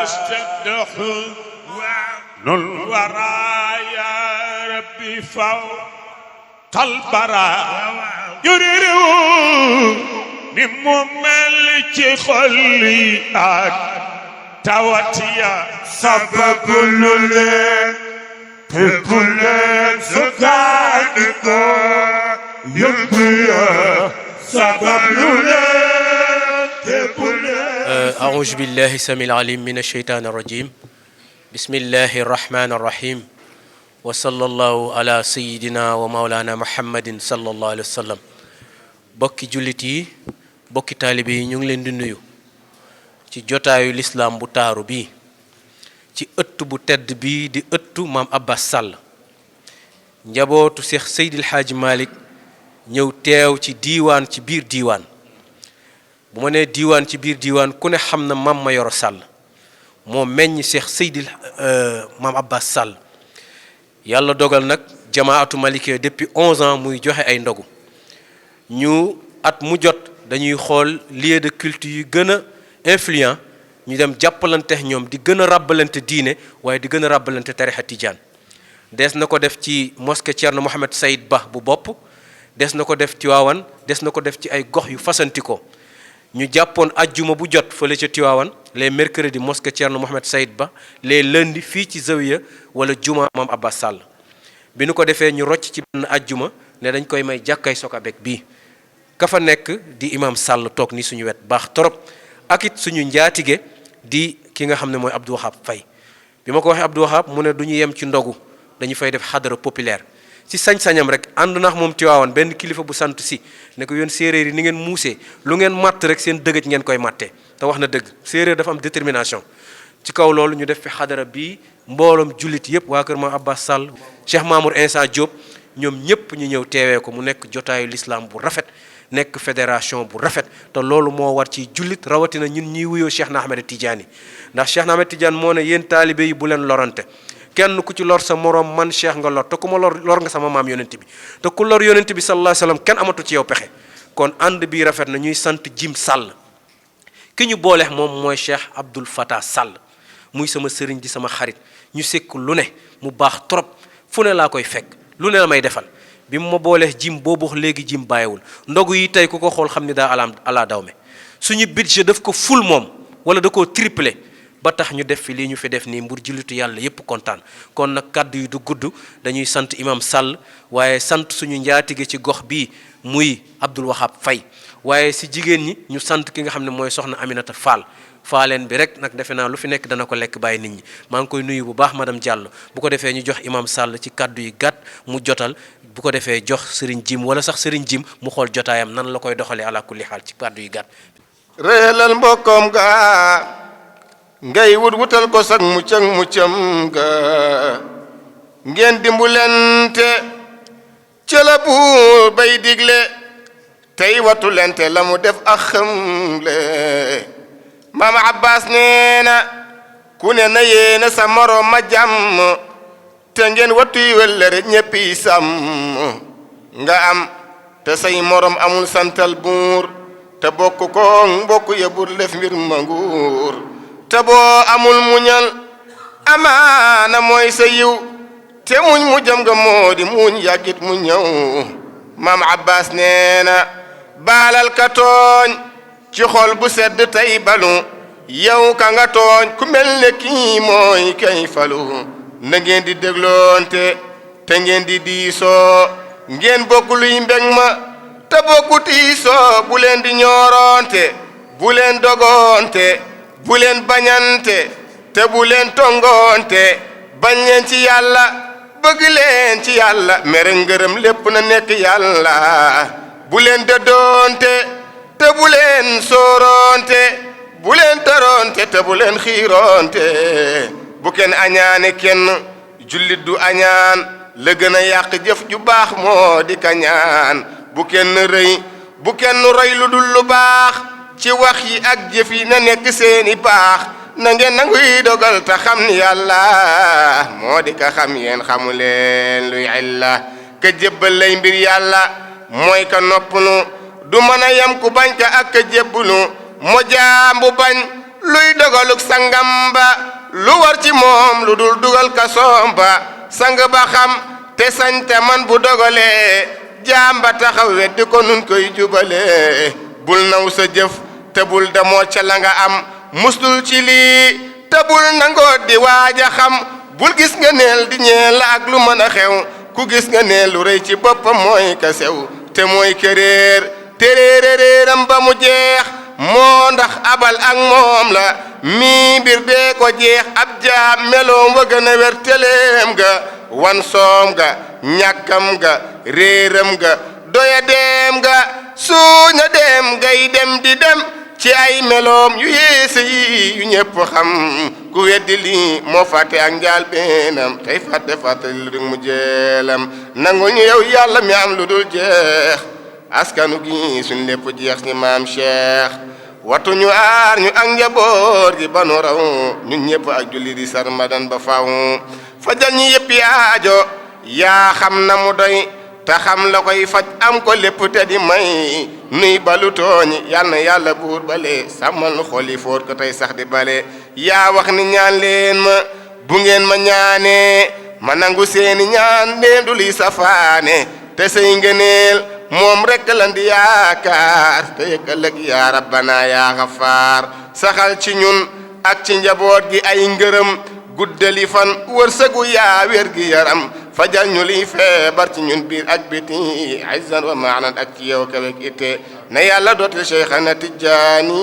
واستدح الورى يا ربي فوق البراء يريرو نممل خلي تواتيا سبب لولين كل سكانك يبقى سبب لولين كل أعوذ بالله السميع العليم من الشيطان الرجيم بسم الله الرحمن الرحيم وصلى الله على سيدنا ومولانا محمد صلى الله عليه وسلم bokki jullit yi bokki taalibe yi ñu ngi leen di nuyu ci jotaayu lislaam bu taaru bii ci ëtt bu tedd bii di ëttu maam Abbas Sall njabootu Seex Seydil Haaji Malick ñëw teew ci diiwaan ci biir diiwaan bu ma nee diiwaan ci biir diiwaan ku ne xam na maam Mayoro Sall moo meññ Seex Seydil maam Abbas Sall yàlla dogal nag jamaatu Malikia depuis 11 ans muy joxe ay ndogu ñu at mu jot dañuy xool lieu de culte yu gën a influent ñu dem jàppalante ñoom di gën a ràbbalante diine waaye di gën a ràbbalante tarixa tijaan des na ko def ci mosquée Thierno Mohamed Saïd Ba bu bopp des na ko def Tiwaawan des na ko def ci ay gox yu fasantikoo ñu jàppoon ajjuma bu jot fële ca Tiwaawan les mercredis mosquée Thierno Mohamed Saïd Ba les lundi fii ci zawiya wala juma maam Abbas Sall bi nu ko defee ñu rocc ci benn ajjuma ne dañ koy may jàkkay Sokabek bii ka fa nekk di imam Sall toog ni suñu wet baax torop ak it suñu njaatige di ki nga xam ne mooy Abdou Wahab Faye bi ma ko waxee Abdou Wahab mu ne du ñu yem ci ndogu dañu fay def xadara populaire ci sañ-sañam rek ànd nax moom Tiwaawan benn kilifa bu sant si ne ko yéen séeréer yi ni ngeen muusee lu ngeen matt rek seen dëgëj ngeen koy mattee te wax na dëgg séeréer dafa am détermination ci kaw loolu ñu def fi xadara bii mbooloom jullit yëpp waa kër maam Abbas Sall Cheikh Mamour Insa Diop ñoom ñëpp ñu ñëw teewee ko mu nekk jotaayu l'islam bu rafet nekk fédération bu rafet te loolu moo war ci jullit rawatina ñun ñuy wuyoo Cheikh na Ahmed Tidiane ndax Cheikh na Ahmed Tidiane moo ne yéen taalibe yi bu leen lorante kenn ku ci lor sa moroom man Cheikh nga lor te ku ma lor nga sama maam yonent bi te ku lor yonent bi sallallahu alayhi wasallam kenn amatu ci yow pexe kon ànd bi rafet na ñuy sant Jim Sall ki ñu booleex moom mooy Cheikh Abdoul Fattah Sall muy sama sëriñ di sama xarit ñu sekk lu ne mu baax trop fu ne laa koy fekk lu ne la may defal bi mu ma boolee jim boobu wax léegi jim bàyyiwul ndogu yi tey ku ko xool xam ni daa ala dawme suñu budget daf ko ful moom wala da koo triplé ba tax ñu def fi lii ñu fi def nii mbur jullitu yàlla yépp kontaan kon nag kàddu yi du gudd dañuy sant imam Sall waaye sant suñu njaatige ci gox bii muy Abdoul Wahab Faye waaye si jigéen ñi ñu sant ki nga xam ne mooy soxna Aminata Fall faaleen bi rek nag defe naa lu fi nekk dana ko lekk bàyyi nit ñi maa ngi koy nuyu bu baax madame Diallo bu ko defee ñu jox imam Sall ci kàddu yi gàtt mu jotal bu ko defee jox Serigne Jim wala sax Serigne Jim mu xool jotaayam nan la koy doxalee ala kulli xaal ci kàddu yi gàtt. réelal mbokkoom ga ngay wutal ko sag muccam ga ngeen dimbulente cëla buur bay digle tey watu lente la mu def ak xamle maam Abbas nee na ku ne na yéena sa moroom ma jàmm te ngeen wattu yi wëllëre ñépp yi sàmm nga am te say moroom amul santal buur te bokk ko mbokk ya bur def mbir ma nguur te boo amul muñal amaana mooy sa yiw te muñ mu jëm nga moo di muñ yàggit mu ñëw maam Abbas nee na baalal ka tooñ ci xol bu sedd tey balu yow ka nga tooñ ku mel ne kii mooy kay falu na ngeen di dégloonte te ngeen di diisoo ngeen bokk luy mbég ma te bokku tiisoo bu leen di ñooroonte bu leen dogoonte bu leen bañante te bu leen tongoonte bañ leen ci yàlla bëgg leen ci yàlla mere ngërëm lépp na nekk yàlla bu leen dëddoonte te bu leen sooroonte bu leen taroonte te bu leen xiiroonte bu kenn añaane kenn jullit du añaan la gën a yàq jëf ju baax moo di kañaan bu kenn rëy bu kenn roy lu dul lu baax ci wax yi ak jëf yi na nekk seeni baax na ngeen nanguy dogal ta xam ni yàlla moo di ka xam yéen xamu leen luy illa ka jébbal lay mbir yàlla mooy ka noppalu du mën a yem ku bañ ka ak ka jébbulu mo jaam bu bañ luy dogaluk sangam ba lu war ci moom lu dul dugal kasoom ba sang ba xam te sañ te man bu dogalee jaam ba taxaw weddi ko nun koy jubale bul naw sa jëf te bul demoo ca la nga am muslul ci lii te bul nangoo di waaja xam bul gis nga neel di ñeel la ak lu mën a xew ku gis nga neel lu rëy ci boppam mooy ka sew te mooy këréer te réeréeram ba mu jeex moo ndax abal ak moom la mii mbir dee ko jeex ab jaam meloom wa gën a wer teleem ga wan soom ga ñàkkam ga réeram ga doya deem ga suuña dem ngay dem di dem ci ay meloom yu yeese yi yu ñépp xam ku weddi lii moo fàtte ak njaal beenam tey fàtte lu dul mu jeelam nangu ñu yow yàlla mi am lu dul jeex askanu gi suñ lépp jeex ni maam Cheikh watu ñu aar ñu ak njaboot gi ba nu raw ñun ñépp ak julli di sarmadan ba faw fajal ñi yëpp yaajo yaa xam na mu doy te xam la koy faj am ko lépp te di may nuy balu tooñi yal na yàlla buur bale sàmmal nu xol yi fóot ko tey sax di bale yaa wax ni ñaan leen ma bu ngeen ma ñaanee ma nangu seeni ñaan leen du liy safaane te say ngëneel moom rekk lan di yaakaar te yëkkalëg yaa rabbana yaa xafaar saxal ci ñun ak ci njaboot gi ay ngërëm guddali fan wërsëgu yaa wér gi yaram fajal ñu liy feebar ci ñun biir ak biti azzan wa maanan ak ci yow kawek ite na yàlla dootul Cheikhana Tijaani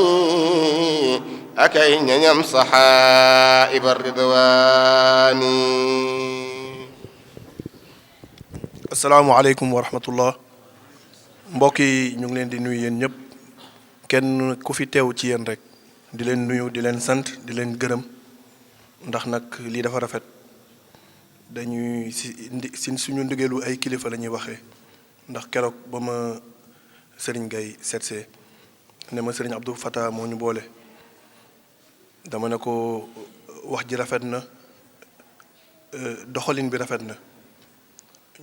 ak ay ñañam saxaa'iba ridwaani. asalaamaaleykum wa rahmatullah mbokk yi ñu ngi leen di nuyu yéen ñëpp kenn ku fi teew ci yéen rek di leen nuyu di leen sant di leen gërëm ndax nag lii dafa rafet dañuy si suñu ndigalu ay kilifa la ñuy waxee ndax keroog ba ma Serigne Gaye seetsee ne ma Serigne Abdou Fatah moo ñu boole dama ne ko wax ji rafet na doxalin bi rafet na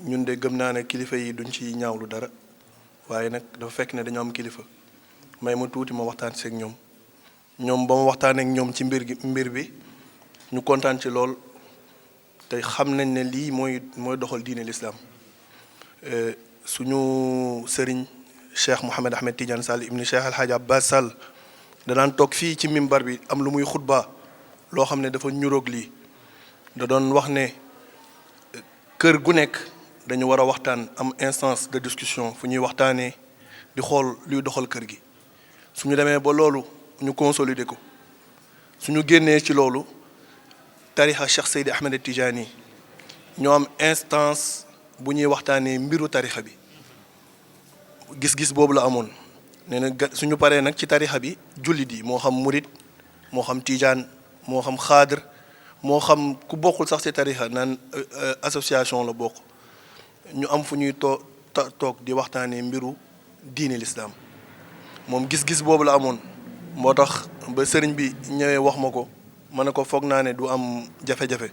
ñun de gëm naa ne kilifa yi duñ ci ñaawlu dara waaye nag dafa fekk ne dañoo am kilifa may ma tuuti ma waxtaan seeg ñoom ba ma waxtaan ak ñoom ci mbir bi ñu kontaan ci lool te xam nañ ne lii mooy doxal diine l'islam suñu sëriñ Cheikh Mouhamed Ahmed Tidiane Sall ibni Cheikh El Hadj Abbas Sall danaan toog fii ci mimbar bi am lu muy xutba loo xam ne dafa ñuroog lii da doon wax ne kër gu nekk dañu war a waxtaan am instance de discussion fu ñuy waxtaanee di xool luy doxal kër gi suñu demee ba loolu ñu consolider ko suñu génnee ci loolu tarixa Cheikh Seydi Ahmed Tidiane ñoo am instance bu ñuy waxtaanee mbiru tarixa bi gis-gis boobu la amoon nee na suñu paree nag ci tarixa bi jullit yi moo xam murit moo xam tijaan moo xam xaadr moo xam ku bokkul sax ci tarixa naan association la bokk ñu am fu ñuy toog di waxtaanee mbiru diine l'islam moom gis-gis boobu la amoon moo tax ba sëriñ bi ñëwee wax ma ko ma ne ko foog naa ne du am jafe-jafe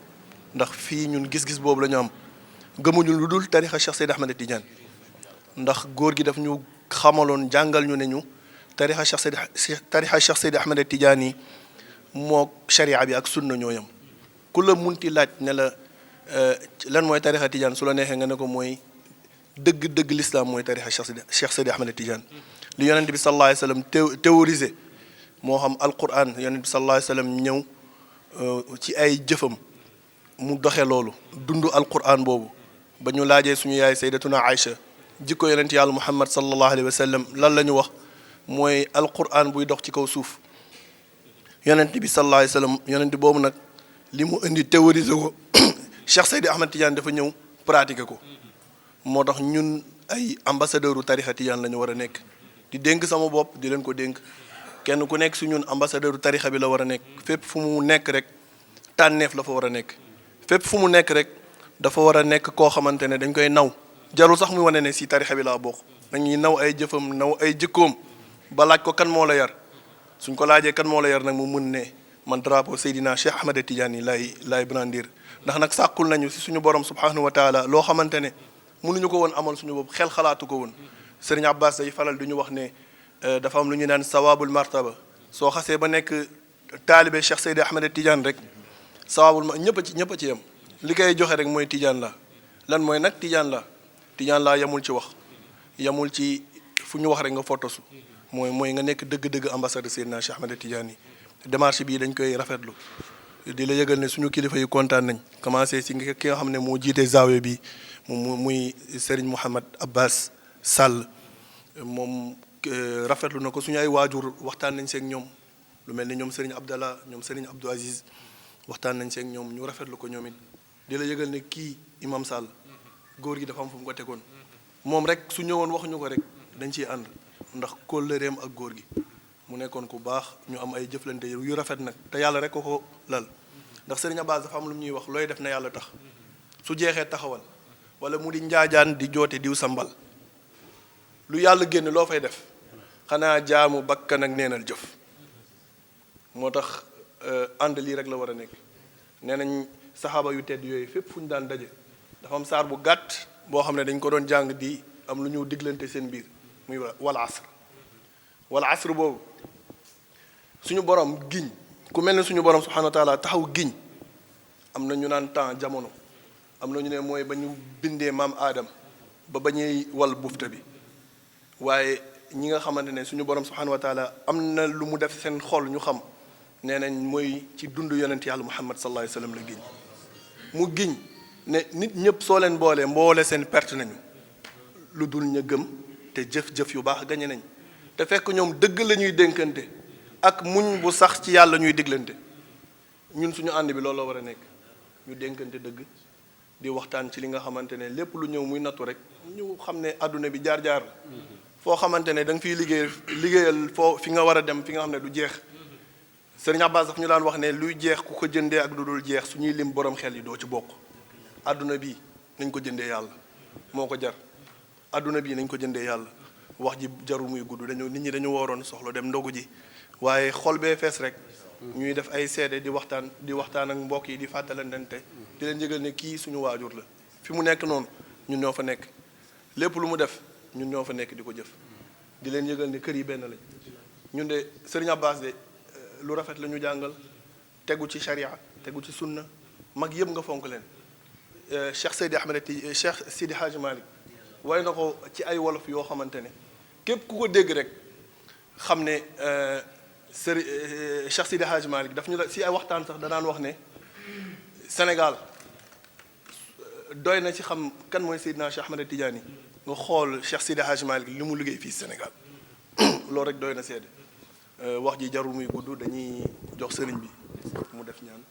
ndax fii ñun gis-gis boobu la ñu am gëmuñu lu dul tarixa Cheikh Seydi Ahmed Tidiane ndax góor gi daf ñu xamaloon jàngal ñu ne ñu tarixa Cheikh Seydi Ahmed Tidiane yi moo sharia bi ak sunna ñooyam ku la munti laaj ne la lan mooy tarixa Tidiane su la neexee nga ne ko mooy dëgg l'islam mooy tarixa Cheikh Seydi Ahmed Tidiane li yonent bi sallallahu alayhi wa sallam théorisé moo xam alquran yonent bi sallallahu alayhi wa sallam ñëw ci ay jëfam mu doxe loolu dund alquran boobu ba ñu laajee suñu yaay sayyidatuna Aïcha jikko yonent yàlla Muhammad sallallahu alayhi wa sallam lan la ñu wax mooy alquran buy dox ci kaw suuf yonent bi sallallahu alayhi wa sallam yonent boobu nag li mu indi théorisé ko Cheikh Seydi Ahmed Tidiane dafa ñëw pratiquer ko moo tax ñun ay ambassadeur u tarixa Tidiane la ñu war a nekk di dénk sama bopp di leen ko dénk kenn ku nekk su ñun ambassadeur u tarixa bi la war a nekk fépp fu mu nekk rek tànneef la fa war a nekk fépp fu mu nekk rek dafa war a nekk koo xamante ne dañ koy naw jarul sax muy wane ne si tarixa bi laa bokk dañuy naw ay jëfam naw ay jikkoom ba laaj ko kan moo la yar suñ ko laajee kan moo la yar nag mu mun ne man drapeau Seydina Cheikh Ahmed Tidiane laay brandir ndax nag sàkkul nañu si suñu borom subhanahu wa taala loo xamante ne mënuñu ko woon amal suñu bopp xel xalaatu ko woon Serigne Abbas day faral du ñu wax ne dafa am lu ñu naan sawaabul martaba soo xasee ba nekk taalibe Cheikh Seydi Ahmed Tidiane rek sawaabul ma ñëpp a ci yem li koy joxe rek mooy Tidiane la lan mooy nag Tidiane la yamul ci wax yamul ci fu ñu wax rek nga fotosu mooy nga nekk dëgg-dëgg ambassadeur Seydina Cheikh Ahmed Tidiane yi démarche bii dañ koy rafetlu di la yëgal ne suñu kilifa yi kontaan nañ commencé si ki nga xam ne moo jiite zaawe bi muy Serigne Mouhamad Abbas Sall moom rafetlu na ko suñu ay waajur waxtaan nañ seeg ñoom lu mel ni ñoom Serigne Abdallah ñoom Serigne Abdou Aziz waxtaan nañ seeg ñoom ñu rafetlu ko ñoom it di la yëgal ne kii Imam Sall góor gi dafa am fu mu ko tegoon moom rek su ñëwoon waxuñu ko rek dañ ciy ànd ndax kóllëreem ak góor gi mu nekkoon ku baax ñu am ay jëflante yu rafet nag te yàlla rek ko lal ndax Serigne Abbas dafa am lu ñuy wax looy def na yàlla tax su jeexee taxawal wala mu di njaajaan di joote diw sa mbal lu yàlla génn loo fay def xanaa jaamu bakkan ak neenal jëf moo tax ànd lii rek la war a nekk nee nañ saxaaba yu tedd yooyu fépp fu ñu daan daje dafa am saar bu gàtt boo xam ne dañ ko doon jàng di am lu ñu diglante seen biir muy wal asr boobu suñu borom giñ ku mel ne suñu borom subhanahu wa taala taxaw giñ am na ñu naan temps jamono am na ñu ne mooy ba ñu bindee maam aadam ba ñuy wal bufta bi waaye ñi nga xamante ne suñu borom subhanahu wa taala am na lu mu def seen xol ñu xam nee nañ mooy ci dund yonent yàlla muhammad sallallahu alayhi wa sallam la giñ mu giñ ne nit ñëpp soo leen boolee mboole seen perte nañu lu dul ña gëm te jëf-jëf yu baax gañe nañ te fekk ñoom dëgg la ñuy dénkante ak muñ bu sax ci yàlla ñuy diglante ñun suñu ànd bi loolu la war a nekk ñu dénkante dëgg di waxtaan ci li nga xamante ne lépp lu ñëw muy nattu rek ñu xam ne àdduna bi jaar-jaar la foo xamante ne da nga fiy liggéeyal foo fi nga war a dem fi nga xam ne du jeex Serigne Abbas daf ñu daan wax ne luy jeex ku ko jëndee ak lu dul jeex suñuy lim borom xel yi doo ci bokk àdduna bi nañ ko jëndee yàlla moo ko jar àdduna bi nañ ko jëndee yàlla wax ji jarul muy gudd nit ñi dañu waroon soxla dem ndogu ji waaye xol bee fees rek ñuy def ay seede di waxtaan ak mbokk yi di fàttalante di leen yëgal ne kii suñu waajur la fi mu nekk noonu ñun ñoo fa nekk lépp lu mu def ñun ñoo fa nekk di ko jëf di leen yëgal ne kër yi benn lañ ñun de Serigne Abbas de lu rafet la ñu jàngal tegu ci sharia tegu ci sunna mag yëpp nga fonk leen Cheikh Sidi Hadj Malick way na ko ci ay wolof yoo xamante ne képp ku ko dégg rek xam ne Cheikh Sidi Hadj Malick daf ñu la si ay waxtaan sax danaan wax ne Sénégal doy na ci xam kan mooy Seydina Cheikh Ahmed Tidiane nga xool Cheikh Sidi Hadj Malick li mu liggéey fii Sénégal loolu rek doy na seede wax ji jarul muy gudd dañuy jox sëriñ bi mu def ñaan.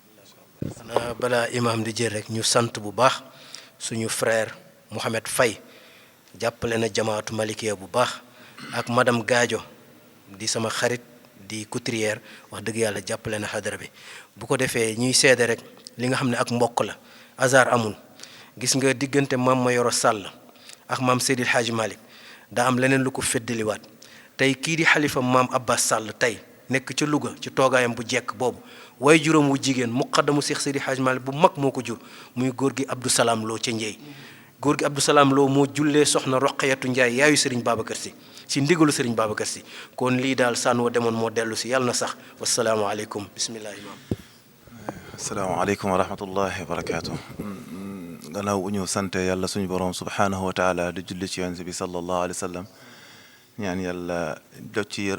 xanaa balaa imaam di jël rek ñu sant bu baax suñu frère Mouhamed Faye jàppale na jamaatu malikiya bu baax ak madame Gadio di sama xarit di couturière wax dëgg yàlla jàppale na xadara bi bu ko defee ñuy seede rek li nga xam ne ak mbokk la hasard amul gis nga diggante maam Mayoro Sall ak maam Seydil Hadji Malick daa am leneen lu ko feddaliwaat tey kii di xalifa maam Abbas Sall tey nekk ca Louga ci toogaayam bu jekk boobu waaye juróom wu jigéen muqaddamu Cheikh Seydi Hadji Malick bu mag moo ko jur muy góor gi Abdou Salam Lo ca Njey góor gi Abdou Salam Lo moo jullee soxna Roqayatu Njaay yaayu Serigne Babacar Sy ci ndigalu Serigne Babacar Sy kon lii daal sànn wa demoon moo dellu si yàlla na sax wasalaamaaleykum bisimilah imaam. asalaamaaleykum wa rahmatullahi wa barakaatu. gannaaw bu ñu sante yàlla suñu borom subhaanahu wa taala di julli ci yonent bi sallallahu alayhi wa sallam ñaan yàlla jot ci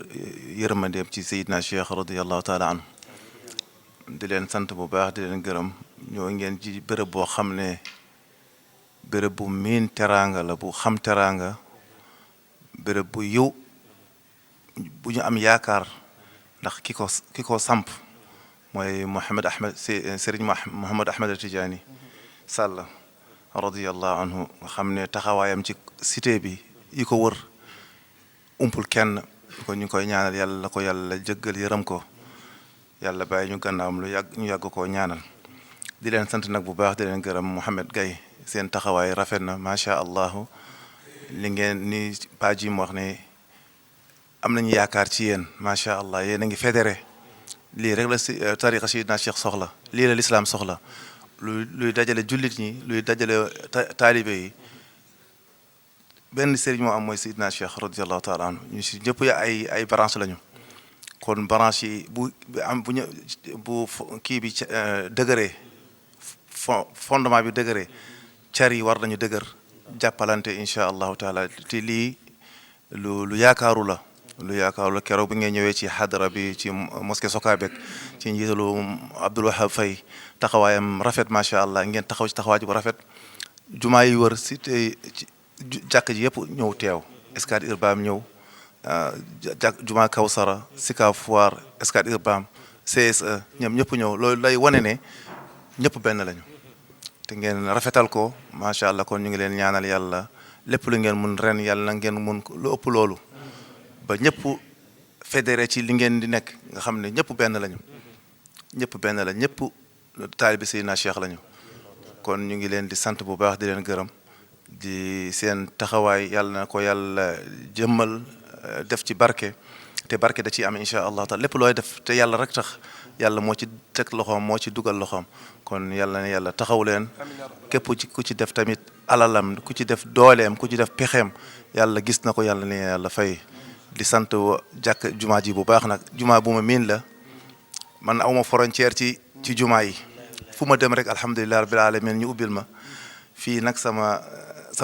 yërmandeem ci Seydina Cheikh radiyallahu taala anhu di leen sant bu baax di leen gërëm ñoo ngeen ci bërëb boo xam ne bërëb bu miin teraanga la bu xam teraanga bërëb bu yiw bu ñu am yaakaar ndax ki ko samp mooy Serigne Mouhamad Ahmed Tidiane Sall radiyallahu anhu nga xam ne taxawaayam ci cité bi yi ko wër umpul kenn ko ñu koy ñaanal yàlla la ko yàlla jëggal yërëm ko yàlla bàyyi ñu gannaawam ñu yàgg koo ñaanal di leen sant nag bu baax di leen gërëm Mouhamed Gaye seen taxawaay rafet na macha allah li ngeen ni page yi mu wax ne am nañu yaakaar ci yéen macha allah yéen a ngi fédéré lii rek la si tariqa Seydina Cheikh soxla lii la lislaam soxla luy dajale jullit ñi luy dajale taalibe yi benn sëriñ moo am mooy Seydina Cheikh radiyallahu taala anhu ñu si ñëpp ay branche lañu kon branche yi bu kii bi dëgëree fondement bi dëgëree car yi war nañu dëgër jàppalante incha allahu taala te lii lu yaakaaru la keroog bi ngeen ñëwee ci xadara bi ci mosquée Sokabek ci njiitalu Abdoul Wahab Faye taxawaayam rafet macha allah ngeen taxaw ci taxawaay bu rafet jumaa yi wër si te jàkk ji yëpp ñëw teew Scat Urbam ñëw jumaa Kawsara Sicap Foire Scat Urbam CSE ñoom ñëpp ñëw loolu lay wane ne ñëpp benn lañu te ngeen rafetal ko macha allah kon ñu ngi leen ñaanal yàlla lépp lu ngeen mun ren yàlla ngeen mun lu ëpp loolu ba ñëpp fédéré ci li ngeen di nekk nga xam ne ñëpp benn lañu ñëpp taalibi Seydina Cheikh lañu kon ñu ngi leen di sant bu baax di leen gërëm di seen taxawaay yàlla na ko yàlla jëmmal def ci barke te barke da ciy am incha allah taala lépp looy def te yàlla rek tax yàlla moo ci teg loxoom moo ci dugal loxoom kon yàlla na yàlla taxaw leen képp ku ci def tamit alalam ku ci def dooleem ku ci def pexeem yàlla gis na ko yàlla ne yàlla fay di sant jàkk jumaa ji bu baax nag jumaa bu ma miin la man awma frontière ci jumaa yi fu ma dem rek alhamdulilah rabbil alamin ñu ubbil ma fii nag sama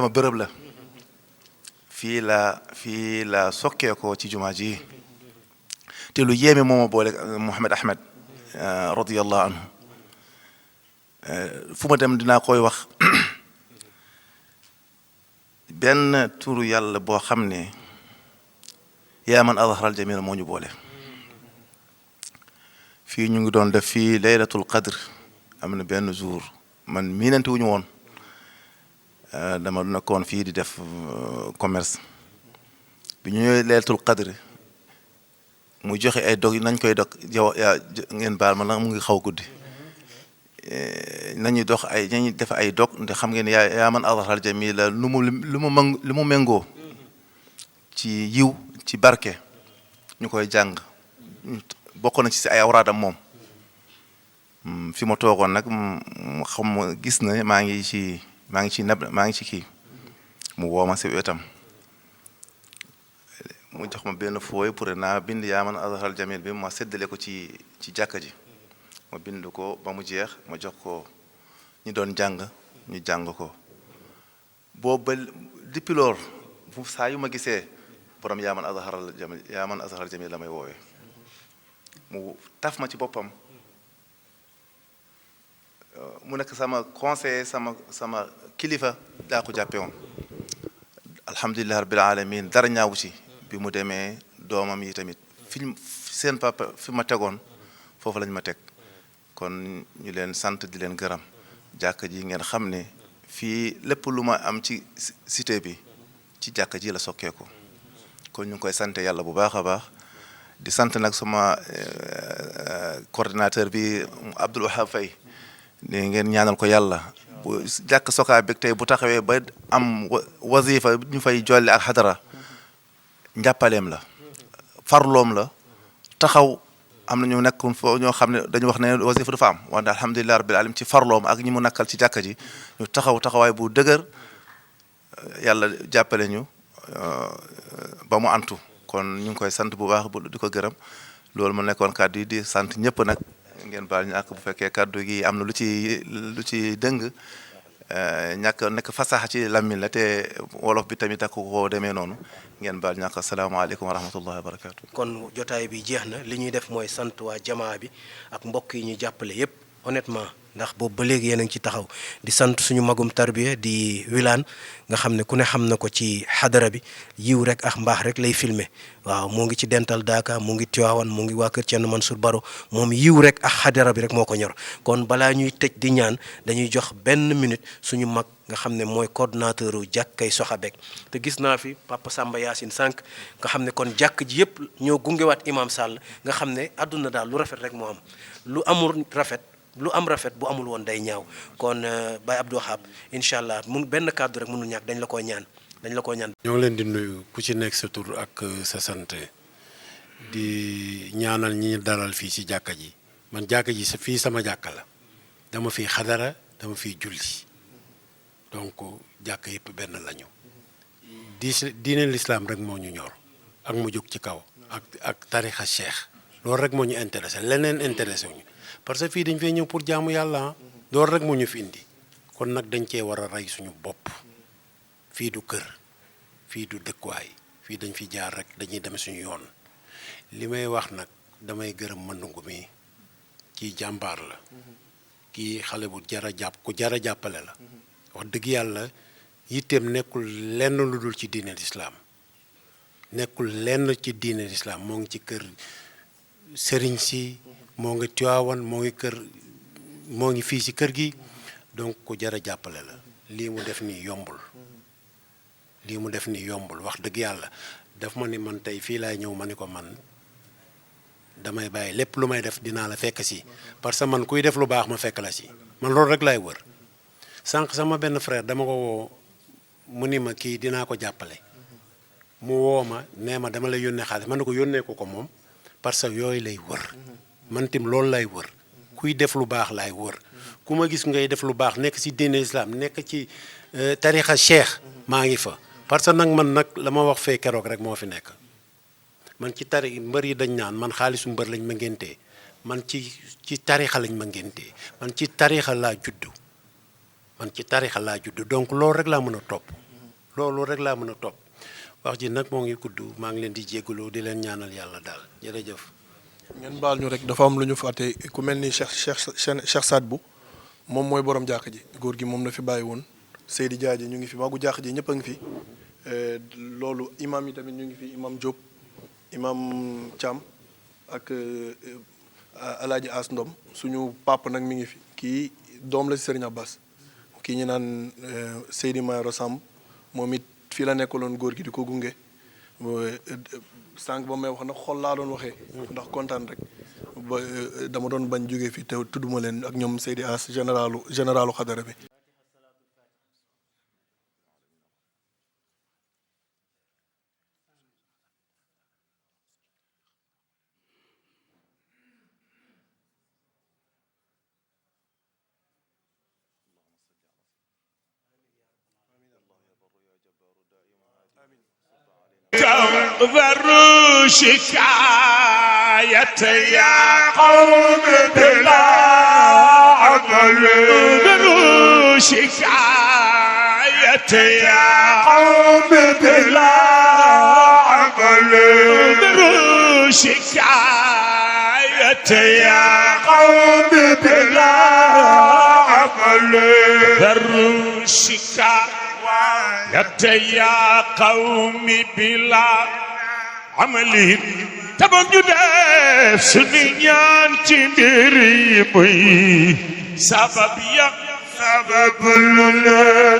bërëb la fii la sokkee ko ci jumaa ji te lu yéeme mooma boole Mouhamed Ahmed radiyallahu anhu fu ma dem dinaa koy wax benn turu yàlla boo xam ne yaa man azharal jamil moo ñu boole fii ñu ngi doon def fii laylatul qadr am na benn jour man miinante wuñu woon dama nekkoon fii di def commerce bi ñu ñëwee laylatul qadr mu joxe ay dog nañ koy dog yaa ngeen baal ma nag mu ngi xaw guddi nañu def ay dog ndax xam ngeen yaa man azharal jamila lu mu méngoo ci yiw ci barke ñu koy jàng bokk na ci ay awraadam moom fi ma toogoon nag xam gis na maa ngi ci kii mu woo ma si wetam mu jox ma benn fooy pour naa bind yaa man azharal jamil bi ma séddale ko ci jàkka ji ma bind ko ba mu jeex ma jox ko ñu doon jàng ñu jàng ko boobu ba depuis loolu saa yu ma gisee borom yaa man azharal jamil la may woowee mu taf ma ci boppam mu nekk sama conseiller sama kilifa daa ko jàppe woon alhamdulilah rabbil alamin dara ñaawu ci bi mu demee doomam yi tamit seen papa fi ma tegoon foofu lañ ma teg kon ñu leen sant di leen gërëm jàkka ji ngeen xam ne fii lépp lu ma am ci cité bi ci jàkka ji la sokkeeku kon ñu ngi koy sant yàlla bu baax a baax di sant nag sama coordinateur bi Abdoul Wahab Faye ni ngeen ñaanal ko yàlla bu jàkk Sokabek tey bu taxawee ba am wazifa ñu fay jolli ak xadara njàppaleem la farloom la taxaw am na ñu nekkoon foo ñoo xam ne dañu wax ne wazifa dafa am wante alhamdulilah rabbil alamin ci farloom ak ñi mu nakkal ci jàkka ji ñu taxawaay bu dëgër yàlla jàppale ñu ba mu antu kon ñu ngi koy sant bu baax di ko gërëm loolu mu nekkoon kàddu yi di sant ñëpp nag ngeen baal ñu ak bu fekkee kàddu gi am na lu ci dëng ñàkk nekk fasaxa ci lammin la te wolof bi tamit ak ko demee noonu ngeen baal ñàkk asalaamaaleykum wa rahmatullahi wa barakaatu. kon jotaay bi jeex na li ñuy def mooy sant waa jamaa bi ak mbokk yi ñu jàppale yépp honnêtement ndax boobu ba léegi yéen a ngi ci taxaw di sant suñu magum tarbiya di Wilane nga xam ne ku ne xam na ko ci xadara bi yiw rek ak mbaax rek lay filmer waaw moo ngi ci dental daaka mu ngi Tiwaawan mu ngi waa kër Thierno Mansour Baro moom yiw rek ak xadara bi rek moo ko ñor kon balaa ñuy tëj di ñaan dañuy jox benn minute suñu mag nga xam ne mooy coordonnateur u jàkkay Sokabek te gis naa fi Papa Samba Yacine sànq nga xam ne kon jàkk ji yëpp ñoo gungewaat Imam Sall nga xam ne àdduna daal lu rafet rek moo am lu amul rafet lu am rafet bu amul woon day ñaaw kon Baye Abdou Wahab incha allah mun benn kàddu rek mënul ñàkk dañ la koo ñaan. ñoo ngi leen di nuyu ku ci nekk sa tur ak sa sant di ñaanal ñi dalal fii ci jàkka ji man jàkka ji fii sama jàkka la dama fiy xadara dama fiy julli donc jàkka yëpp benn lañu diine lislaam rek moo ñu ñor ak mu jóg ci kaw ak tarixa cheikh loolu rek moo ñu intéressé leneen intéressé wuñu parce que fii dañ fee ñëw pour jaamu yàlla loolu rek moo ñu fi indi kon nag dañ cee war a rey suñu bopp fii du kër fii du dëkkuwaay fii dañ fi jaar rek dañuy dem suñu yoon li may wax nag damay gërëm Mandungu mi kii jàmbaar la kii xale bu jara jàpp ku jara jàppale la wax dëgg yàlla yitteem nekkul lenn lu dul ci diine lislaam nekkul lenn ci diine lislaam moo ngi ci kër sëriñ si moo ngi Tiwaawan moo ngi fii ci kër gi donc ku jara jàppale la lii mu def nii yombul wax dëgg yàlla daf ma ni man tey fii laay ñëw ma ni ko man damay bàyyi lépp lu may def dinaa la fekk si parce que man kuy def lu baax ma fekk la si man loolu rek laay wër sànq sama benn frère dama ko woo mu ni ma kii dinaa ko jàppale mu woo ma nee ma dama lay yónnee xaalis man ne ko yónnee ko moom parce que yooyu lay wër man tim loolu lay wër kuy def lu baax laay wër ku ma gis ngay def lu baax nekk ci diine islam nekk ci tarixa cheikh maa ngi fa parce que nag man nag la ma wax fee keroog rek moo fi nekk man ci mbër yi dañ naan man xaalisu mbër lañ ma ngéntee man ci tarixa lañ ma ngéntee man ci tarixa laa juddu donc loolu rek laa mën a topp wax ji nag moo ngi gudd maa ngi leen di jégalu di leen ñaanal yàlla daal jërëjëf. ngeen baal ñu rek dafa am lu ñu fàtte ku mel ni Cheikh Sadbou moom mooy borom jàkk ji góor gi moom la fi bàyyi woon Seydi Diadji ñu ngi fi magu jàkk ji ñëpp a ngi fi loolu imam yi tamit ñu ngi fi imam Diop imam Thiam ak Alaaji As Ndom suñu papa nag mi ngi fi kii doom la si Serigne Abbas kii ñu naan Seydi Mayoro Samb moom it fii la nekkaloon góor gi di ko gunge sànq ba may wax nag xol laa doon waxee ndax kontaan rek ba dama doon bañ jógee fii te tudduma leen ak ñoom Seydi As généralu xadara bi تنظر شكاية يا قوم بلا عمل تنظر شكاية يا قوم بلا عمل تنظر شكاية يا قوم بلا عمل تنظر شكاية يا قوم بلا عملهم تبغى جدف سنيان تندري بي سبب لنا